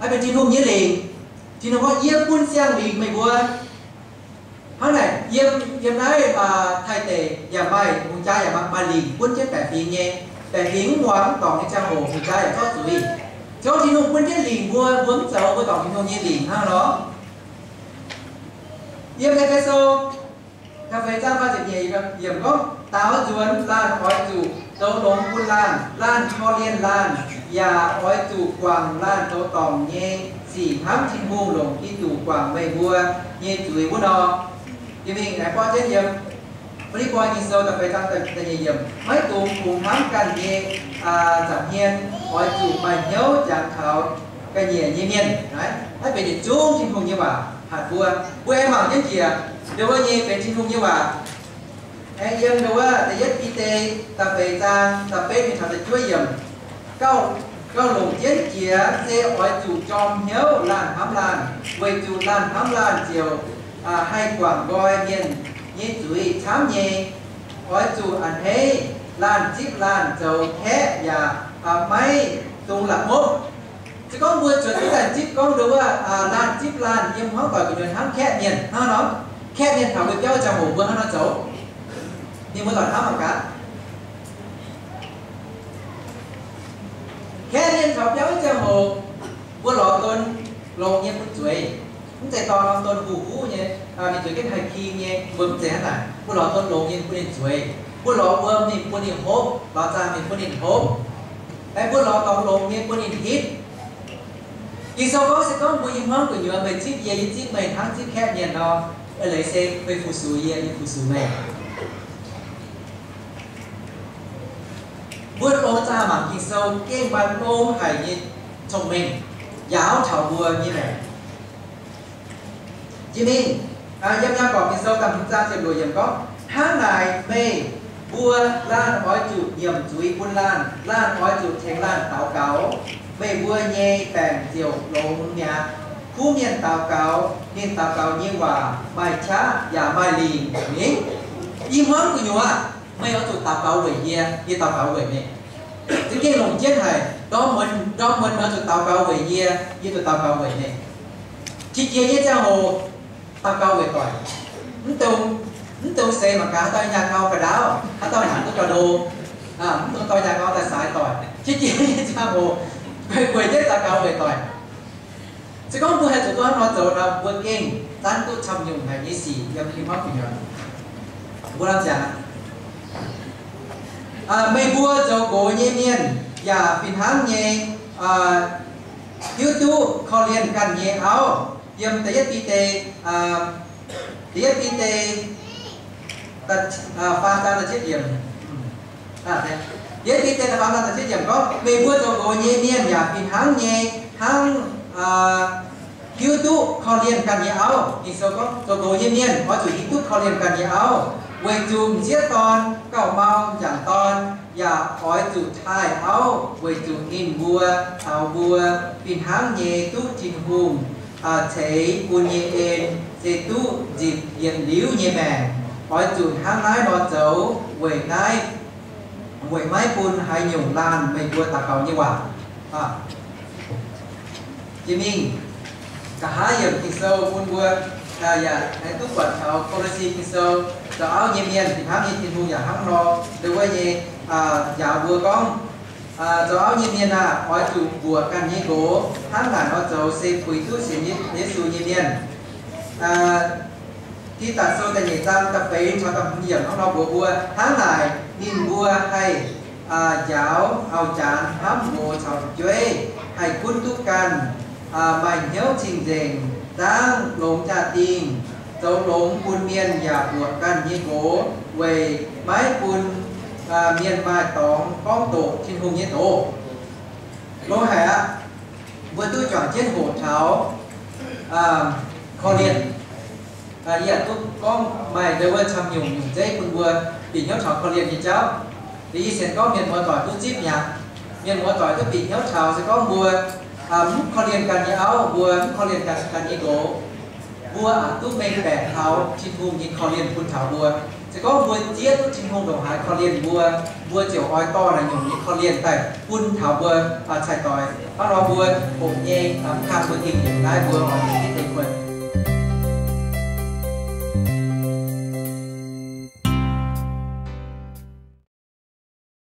Naaiv benx Tin-Hungh nyei lingc. Tin-Hungh gorngv, Yie bun siang-lingc meih mbuo. Hnangv naaic, yiem, yiem naaiv Taiv deic yaac maaih, hungh jaa yaac maaih, maaih lingc bun jienv baeqc fingx nyei. Baeqc fingx mv muangx, mv dorngc nyei ziangh hoc, hungh jaa yaac zorqv zuiz. Se gorngv Tin-Hungh bun jienv lingc mbuo, mbuo mv zoux, mbuo dorngc Tin-Hungh nyei lingc hnangv nor. Yiem E^fe^so da'feix zaang faah ziepc nyeic yiemc gorngv, Daaux nzuonx laanh oix zuqc zoux longx bun laanh. Laanh korv-lienh laanh yaac oix zuqc guangc laanh zoux dorngc nyei sic hnangv Tin-Hungh longc Giduc guangc meih mbuo nyei zuiz wuov nor. Jiex mingh aengx borqv jienv yiem Fi^lipv^poi Ging-Sou da'feix zaang da'nyeic yiemc, Maiv dungx kungx hnamv ganh nyei nza'hmien, oix zuqc maaih hnyouv jangx taux ga'nyiec nyei mienh. Naaiv, naaiv benx yietc zungv Tin-Hungh nyei waac hatc mbuo. Mbuo aengx mangc jienv jiex, ndo wuov nyei benx Tin-Hungh nyei waac. Aengx yiem ndo wuov da'yietv Bide da'feix zaang da'betv mingh taux da'juov yiemc, Gauh, gauh longc jienv jiex se oix zuqc jorm hnyouv laanh hnamv laanh, weic zuqc laanh hnamv laanh ziouc haih guangc nqoi mienh nyei zuiz camv nyei. Oix zuqc a'hneiv laanh zipv laanh zoux kaeqv yaac maiv dungx la'ngopv. Se gorngv mbuo zuotc duqv daaih zipv gorngv ndo wuov laanh zipv laanh yiem hmuangv doic gu'nyuoz hnamv kaeqv mienh hnangv nor, kaeqv mienh taux mbuo biauv ziangh hoc mbuo hnangv nor zoux, ninh mbuo lorz hnamv mangc gaax. Kaeqv mienh taux biauv ziangh hoc, mbuo lorz don longx nyei bun zueiz. Mv zeiz dorh norm don huv huv nyei, ninh zueiz jienv haih king nyei, mbuo mv zeiz hnangv naaic. Mbuo lorz don longx nyei bun ninh zueiz. Mbuo lorz wuom ninh bun ninh hopv, lorz zaangc ninh bun ninh hopv. Aengx mbuo lorz dorngx longx nyei bun ninh hitv. Ging-Sou gorngv se gorngv mbuo i hmuangv gu'nyuoz meih zipv yie, yie zipv meih hnangv zipv kaeqv mienh nor, eix leiz se meih fu-sux yie, yie fu-sux meih. Mbuo longx zaah mangc Ging-Sou gengh maaih longx haic nyei cong-mengh njaaux taux mbuo nyei maengc. Jiex mingh, yiem Yaagorpc Ging-Sou da'hmz zaang ziepc luoqc yiemc gorngv, Hnangv naaic meih mbuo laanh oix zuqc nyiemc zuiz bun laanh, laanh oix zuqc tengx laanh daux gaux, meih mbuo nyei baengc ziouc longx mi'aqv. Kuv mienh daux gaux, ninh daux gaux nyei waac maaih qaqv yaac maaih lingc. Mingh, i hmuangv gu'nyuoz meih oix zuqc daux gaux weic yie, yie daux gaux weic meih. Za'gengh longc jienv haic, ndorm muonz, ndorm muonz oix zuqc daux gaux weic yie, yie zuqc daux gaux weic meih. Qiex jiez nyei ziangh hoc daux gaux weic doic. Mv dungx, mv dungx seix mangc gaax haaix dauh nyaah gau ga'ndaauv, haaix dauh hnaangx duqv ga'ndo, mv dungx dorh nyaah gau daaih saaix doic. Qiex jiez nyei ziangh hoc gueic gueic jienv daux gaux weic doic. Se gorngv mbuo haih zuqc duqv hnangv nor zoux nor, mbuo gengh zanv duqv camv nyungc haic nyei sic yiem i hmuangv gu'nyuoz. Mbuo lamh ziangx, meih mbuo zoux nqox nyei mienh yaac fih hnangv nyei hiuv duqv korv-lienh ganh nyei auv. Yiem da'yietv Bide, da'yietv Bide faam zaang da'cietv yiemc, da'yietv Bide faam zaang da'cietv yiemc gorngv, meih mbuo zoux nqox nyei mienh yaac fih hnangv nyei hnangv hiuv duqv korv-lienh ganh nyei auv. Ging-Sou gorngv zoux nqox nyei mienh oix zuqc hiuv duqv korv-lienh ganh nyei auv, weic zuqc m'sieqv dorn gauh mau m'jangc dorn, yaac oix zuqc taaih auv, weic zuqc ninh mbuo taux mbuo fih hnangv nyei duqv Tin-Hungh ceix bun nyei en, se duqv nzipc yietc liuz nyei maengc. Oix zuqc hnangv naaiv nor zoux weic naaiv, weic maiv bun haaix nyungc laanh meih mbuo daux gaux nyei waac. Jiex mingh, nqa'haav yiemc Ging-Sou bun mbuo yaac haih duqv buatc taux Ko^lo^si Ging-Sou, zoux auv nyei mienh fih hnangv nyei Tin-Hungh yaac hnangv nor ndo wuov nyei njaaux mbuo gorngv, zoux auv nyei mienh aah! Oix zuqc mbuoqc ganh nyei nqox, hnangv naaic nor zoux se puix duqv sienx Yesu nyei mienh. Tidatc Sou da'nyeic zaang da'feix caux da'hmz yiemc hnangv nor mbuox mbuo, hnangv naaic ninh mbuo haih njaaux auv-janx hnamv nqox caux fu'jueiv, haih gunv duqv ganh, maaih hnyouv cing-nzengc, zaangv longx jaa-dingh, zoux longx bun mienh yaac mbuoqc ganh nyei nqox, weic maiv bun mienh maaih dorngx gorngv doqc Tin-Hungh nyei doz. Longx haic aqv. Mbuo duqv juangc jienv hoqc taux korv-lienh. Yie yaac duqv gorngv maaih ndo wuov camv nyungc nyungc zeiv bun mbuo bieqc hnyouv taux korv-lienh nyei jauv. Liuz yie sienx gorngv mienh muoz-doic duqv zipv mi'aqv. Mienh muoz-doic duqv bieqc hnyouv taux se gorngv mbuo mv korv-lienh ganh nyei auv, mbuo mv korv-lienh ganh, ganh nyei nqox, mbuo aah, duqv mengh baeqc taux Tin-Hungh nyei korv-lienh bun taux mbuo. Se gorngv mbuo zieqv duqv Tin-Hungh ndongc haaix korv-lienh mbuo, Mbuo ziouc oix dorh naaiv nyungc nyei korv-lienh daaih bun taux mbuo cai-doix. Hnangv nor mbuo hoqc nyei, mv kang mbuo gengh yietc naaiv mbuo oix